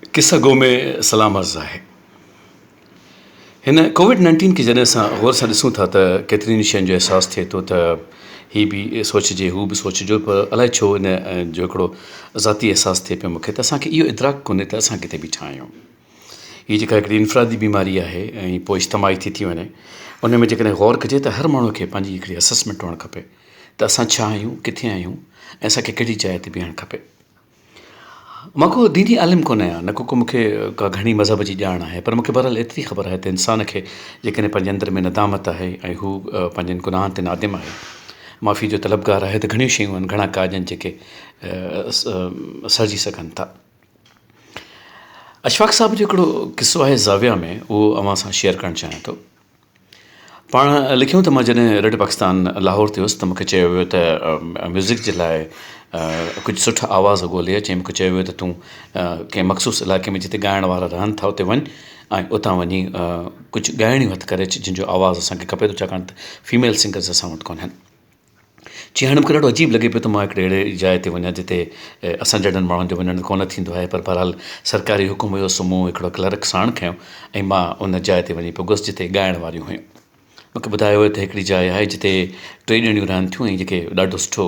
قصه گو ۾ سلام عرض آهي. هن ڪووڊ نائنٽين کي جڏهن اسان غور سان ڏسون ٿا ته ڪيترين ئي شين جو احساس ٿئي ٿو ته هي به سوچجي هو به سوچجو پر الائي ڇو ان جو هڪڙو ذاتي احساس ٿئي پيو مونکي ته اسانکي اهو ادراڪ ڪونهي ته اسان ڪٿي بيٺا آهيون هي جيڪا هڪڙي انفرادي بيماري آهي ۽ پوء اجتماعي ٿي ٿي وڃي ان ۾ جيڪڏهن غور ڪجي ته هر ماڻهو کي پنهنجي هڪڙي اسسمينٽ هئڻ کپي ته اسان ڇا آهيون ڪٿي آهيون ۽ اسانکي ڪهڙي جاء تي بيهڻ کپي. مان ڪو ديني عالم ڪونه آهيان، نه ڪو مون کي ڪا گهڻي مذهب جي ڄاڻ آهي، پر مون کي بهرحال ايتري خبر آهي ته انسان کي جيڪڏهن پنهنجي اندر ۾ ندامت آهي ۽ هو پنهنجن گناهن تي نادم آهي، معافي جو طلبگار آهي ته گهڻيون شيون آهن، گهڻا ڪاڄ آهن جيڪي سرجي سگهن ٿا. اشفاق صاحب جو هڪڙو قصو آهي زاويه ۾ اهو اوهان سان شيئر ڪرڻ چاهيان ٿو. پاڻ لکيو ته مان جڏهن ريڊيو پاڪستان لاهور تي هيس ته مونکي چيو ويو ته ميوزڪ جي لاء ڪجهه سٺا آواز ڳولي اچ ۽ مونکي چيو ويو ته تون ڪنهن مخصوص علائقي ۾ جتي ڳائڻ وارا رهن ٿا اتي وڃ ۽ اتان وڃي ڪجهه ڳائڻيون هٿ ڪري اچ جن جو آواز اسان کي کپي ٿو ڇاڪاڻ ته فيميل سنگرز اسان وٽ ڪونهن. چي هاڻي مونکي ڏاڍو عجيب لڳي پيو ته مان هڪڙي اهڙي جاء تي وڃان جتي اسان جهڙن ماڻهن جو وڃڻ ڪونه ٿيندو آهي پر بهرحال سرڪاري حڪم هيو سو مون هڪڙو ڪلرڪ ساڻ کنيو ۽ مان ان جاء تي وڃي پڳس جتي ڳائڻ واريون هيون مونکي ٻڌايو ويو ته هڪڙي جاء آهي جتي ٽي ڄڻيون رهن ٿيون ۽ جيڪي ڏاڍو سٺو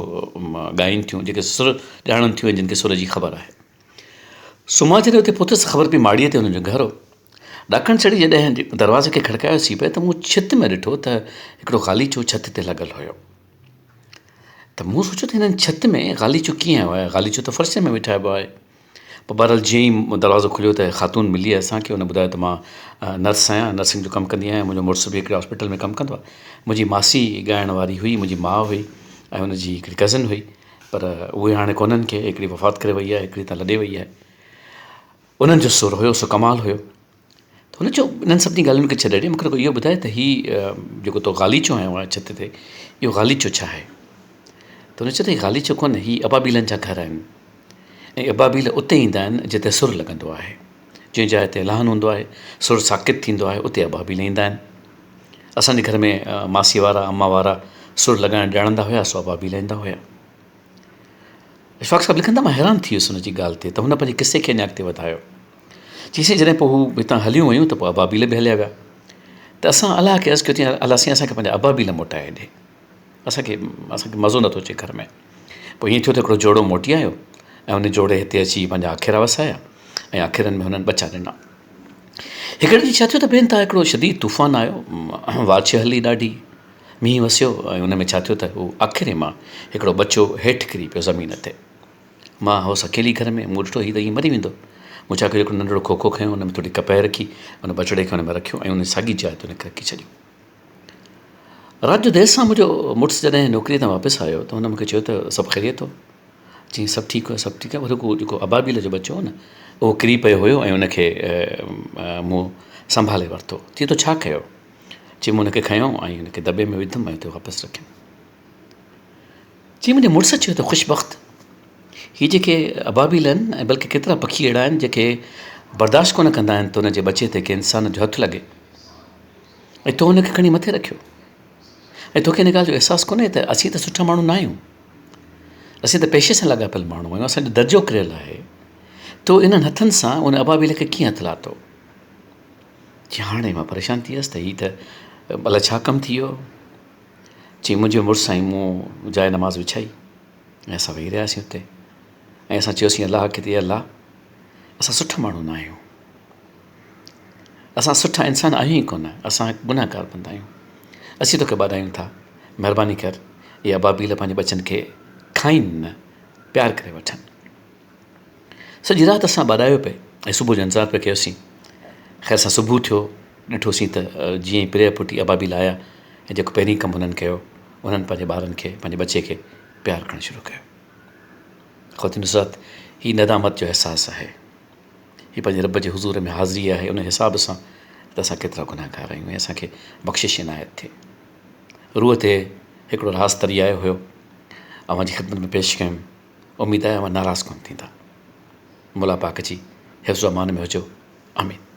ڳائين ٿيون جيڪي سر ڄاڻن ٿيون ۽ جن کي سر جي خبر آهي سو مان جڏهن اتي پهتس ته خبر پئي ماڙيء تي هنن جو گهر هو ڏاڪڻ چڙهي جڏهن دروازي کي کڙڪايوسين پئي ته مون ڇت ۾ ڏٺو ته هڪڙو غاليچو ڇت تي لڳل هيو ته مون سوچيو ته هنن ڇت ۾ غاليچو ڪيئن آيو آهي غاليچو ته فرش ۾ وڇائبو آهي پوء بهرحال جيئن ئي دروازو کليو ته خاتون ملي اسان کي ان ٻڌايو ته مان نرس آهيان نرسنگ جو ڪم ڪندي آهيان منهنجو مڙس به هڪڙي هاسپيٽل ۾ ڪم ڪندو آهي منهنجي ماسي ڳائڻ واري هئي منهنجي ماء هئي ۽ ان جي هڪڙي ڪزن هئي پر اهي هاڻي ڪونهن کي هڪڙي وفات ڪري وئي آهي هڪڙي ته لڏي وئي آهي انهن جو سر هيو سو ڪمال هيو. ته هن چيو انهن سڀني ڳالهين کي ڇڏي ڏي مون کي رڳو اهو ٻڌاء ته هي جيڪو تو غاليچو هنيو آهي ڇت تي اهو غاليچو ڇا آهي؟ ته هن چيو ته هي غاليچو ڪونهي هي ابابيلن جا گهر آهن ۽ ابابيل اتي ايندا آهن جتي سر لڳندو آهي جنهن جاء تي لهن هوندو آهي سر ساڪت ٿيندو آهي اتي ابابيل ايندا آهن اسان جي گهر ۾ ماسي وارا اما وارا سر لڳائڻ ڄاڻندا هيا سو ابابيل ايندا هيا. اشفاق صاحب لکن ٿا مان حيران ٿي ويس هن جي ڳالهه تي ته هن پنهنجي قصي کي اڃا اڳتي وڌايو. چيسين جڏهن پوء هو هتان هليون ويون ته پوء ابابيل به هليا ويا ته اسان الله کي عرض ڪيو ته الله سائين اسان کي پنهنجا ابابيل موٽائي ڏي اسان کي اسان کي مزو نٿو اچي گهر ۾ پوء ائين ٿيو ته هڪڙو جوڙو موٽي آيو ۽ ان جوڙي هتي اچي پنهنجا آکيرا وسايا ۽ آکيرن ۾ هنن ٻچا ڏنا هڪڙي ڏينهن ڇا ٿيو ته ٻين تان هڪڙو شديد طوفان آيو واڇ هلي ڏاڍي مينهن وسيو ۽ ان ۾ ڇا ٿيو ته هو آکيري مان هڪڙو ٻچو هيٺ ڪري پيو زمين تي. مان هوس اڪيلي گهر ۾، مون ڏٺو هي ته ائين مري ويندو. مون ڇا ڪيو هڪڙو ننڍڙو کوکو کنيو ان ۾ ٿوري ڪپهه رکي ان ٻچڙي کي ان ۾ رکيو ۽ ان ساڳي جاء تي ان کي رکي ڇڏيو. رات جو دير سان منهنجو مڙس جڏهن نوڪريء تان واپس آيو ته هن مون کي چيو ته سڀ خيريت هو؟ چيائين سڀ ٺيڪ هو سڀ ٺيڪ آهي پر هڪ جيڪو ابابيل جو ٻچو هو نه اهو ڪري پيو هيو ۽ ان کي مون سنڀالي ورتو. چيائين تو ڇا ڪيو؟ چي مون هن کي کنيو ۽ هن کي دٻي ۾ وڌم ۽ اتي واپس رکيم. چي منهنجي مڙس چيو ته خوش بخت هي جيڪي ابابيل آهن ۽ بلڪه ڪيترا پکي اهڙا آهن جيڪي برداشت ڪونه ڪندا آهن ته ان جي ٻچي تي ڪنهن انسان جو هٿ لڳي ۽ تو هن کي کڻي مٿي رکيو ۽ توکي ان ڳالهه جو احساس ڪونهي ته اسين ته سٺا ماڻهو نه آهيون اسين ته پيشي سان لاڳاپيل ماڻهو آهيون اسانجو درجو ڪريل آهي تو انهن هٿن سان ان ابابيل کي ڪيئن هٿ لاتو چي هاڻي مان پريشان ٿي ويس ته هي ته الائي ڇا ڪم ٿي ويو. چي منهنجي مڙس ۽ مون جاء نماز وڇائي ۽ اسان ويهي رهياسين اتي ۽ اسان چيوسين الله کي ته اي الله اسان سٺا ماڻهو نه آهيون اسان سٺا انسان آهيون ئي ڪونه اسان هڪ گناهگار بندا آهيون اسين توکي ٻاڏايون ٿا مهرباني ڪر اي ابابيل پنهنجي ٻچن کي کائين نه پيار ڪري وٺن. سڄي رات اسان ٻاڏايو پئي ۽ صبح جو انتظار پئي ڪيوسين. خير سان صبح ٿيو، ڏٺوسين ته جيئن ئي پريهه ڦٽي ابابيل آيا ۽ جيڪو پهرين ڪم هنن ڪيو، انهن پنهنجي ٻارن کي، پنهنجي ٻچي کي پيار ڪرڻ شروع ڪيو. خواتين حضرات هي ندامت جو احساس آهي. هي پنهنجي رب جي حضور ۾ حاضري آهي ان حساب سان ته اسان ڪيترا گناهگار آهيون ۽ اسان کي بخشش عنايت ٿئي. روح تي هڪڙو راز تري آيو هيو، اوهان جي خدمت ۾ پيش ڪيم. اميد آهي اوهان ناراض ڪونه ٿيندا. مولا پاڪ جي حفظ و امان ۾ هجو. آمين.